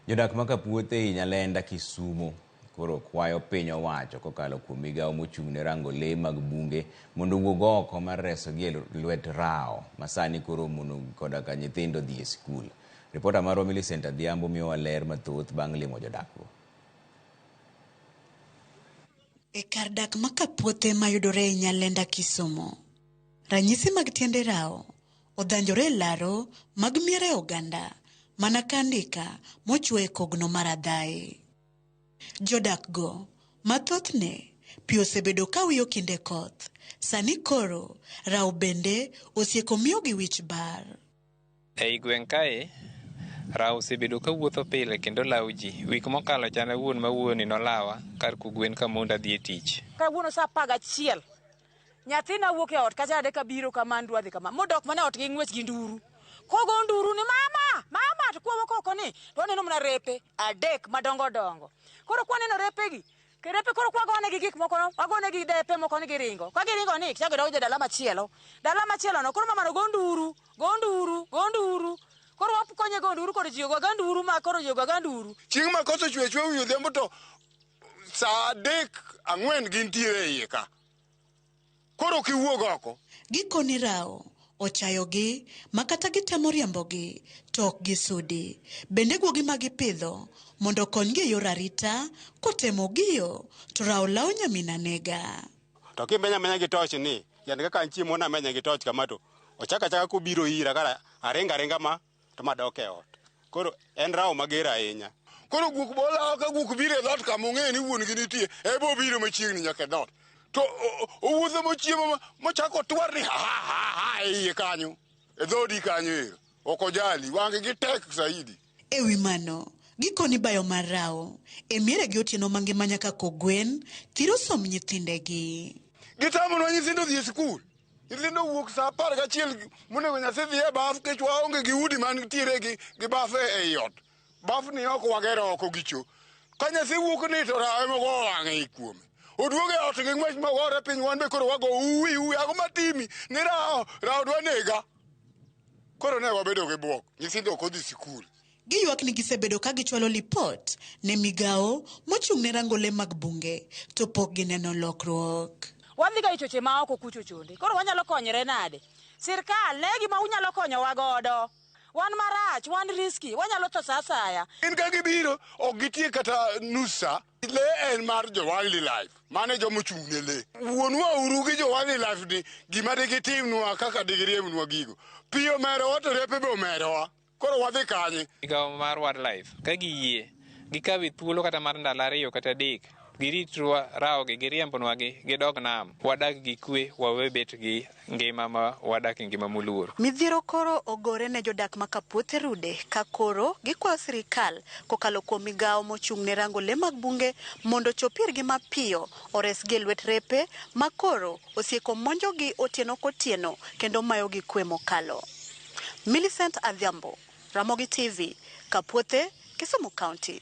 Jodak ma Kapuothe ei Nyalenda, Kisumu koro kwayo piny owacho kokalo kuom migawo mochung' ne rango lee mag bunge mondo owuog oko mar resogi e lwet rao ma sani koro omono koda ka nyithindo dhi e sikul. Ripota marwa Millicent Adhiambo miyowa ler mathoth bang' limo jodakgo. E kar dak ma Kapuothe mayudore e Nyalenda, Kisumu, ranyisi mag tiende rao odhanjore e laro mag miere oganda mana ka andika mochwo e kogno mar adhae. Jodak go ma thothne pi osebedo ka wiyo kinde koth, sani koro rao bende osieko miyogi wich bar. Ei gweng' kae, rao osebedo ka wuotho pile kendo lawo ji. Wik mokalo chana wuon mawuoni nolawa kar kogwen kamondo adhi e tich. Kawuono saa 11 nyathina wuok e ot kacha ade kabiro kama ndwa dhi kama modok mana e ot gi ng'wech gi nduru. Kogo nduru ni mama, mama to kwawo koko ni to waneno mana repe adek madongo dongo. Koro kwaneno repegi, repe koro kwagonegi gik moko, wagonegi depe moko ni giringo. Ka giringo ni chako gidok e dala machielo. Dala machielo no koro mama no go nduru, go nduru, go nduru. Koro wakonye go nduru kod ji ogo ga nduru ma koro ji ogo ga nduru. Chieng' ma koth ochwe achweya wi odhiambo to saa 3 4 gintiere e iye ka. Koro ok iwuog oko. Gikoni rao ochayogi ma kata gitemo riembogi to ok gisudi. Bende guogi ma gipidho mondo okonygi e yor arita kotemo giyo to rao lawo nyamin anega. To kimenya amenya gi toch ni, yani kaka an chiemo namenya gi toch kama to ochako achaka kobiro ira kara aringa aringa ma to madok e ot. Koro en rao mager ahinya. Koro guok bo lawo ka guok biro e dhoot kama ong'eyo ni wuon gi nitie, ebo obiro machiegni nyaka e dhoot. To owuotho mochiemo mochako otwar ni ha ha ha e iye kanyo, e dhoodi kanyo ero. Ok ojali, wang'e gi tek saidi. E wi mano, gikoni bayo mar rao e miere gi otieno mangima nyaka kogwen thiro somb nyithindegi. Gitamonwa nyithindo dhi e sikul. Nyithindo wuok saa 11 monego nyathi dhi e baf nikech waonge gi udi mantiere gi baf ei ot. Baf ni oko wagero oko gi cho. Ka nyathi wuok ni to rawe mogo wang'e i kuome. Oduogo e ot gi ng'wech mogore piny wan be koro wago uwi uwi ang'o matimi ni rao rao dwa nega. Koro ne wabedo gi bwok nyithindo ok odhi sikul. Giywak ni gisebedo ka gichwalo lipot ne migawo mochung' ne rango le mag bunge to pok gineno lokruok. Wadhi ga e choche ma oko kucho chonde. Koro wanyalo konyre nade? Sirkal, ne gima unyalo konyowa godo. Wan marach, wan risky, wanyalo tho sa asaya. Gin ka gibiro, ok gitiek kata nus sa. Le en mar jo wildlife, mano e joma ochung' ne le. Wuonwa uru gi jo wildlife ni gima digitimnwa kaka digiriembnwa gigo. Pi omerowa to repe be omerowa. Koro wadhi kanye? Migawo mar wildlife ka giyie gikawe thuolo kata mar ndalo 2 kata 3 giritwa rawogi giriembonwagi gidog nam wadag gi kwe wawe bet gi ngima ma wadak e ngima moluor. Midhiero koro ogore ne jodak ma Kapuothe Rude ka koro gikwayo sirikal kokalo kuom migawo mochung' ne rango le mag bunge mondo ochop irgi mapiyo oresgi e lwet repe ma koro osieko monjogi otieno kotieno kendo mayogi kwe mokalo. Millicent Adhiambo, Ramogi TV, Kapuothe, Kisumu County.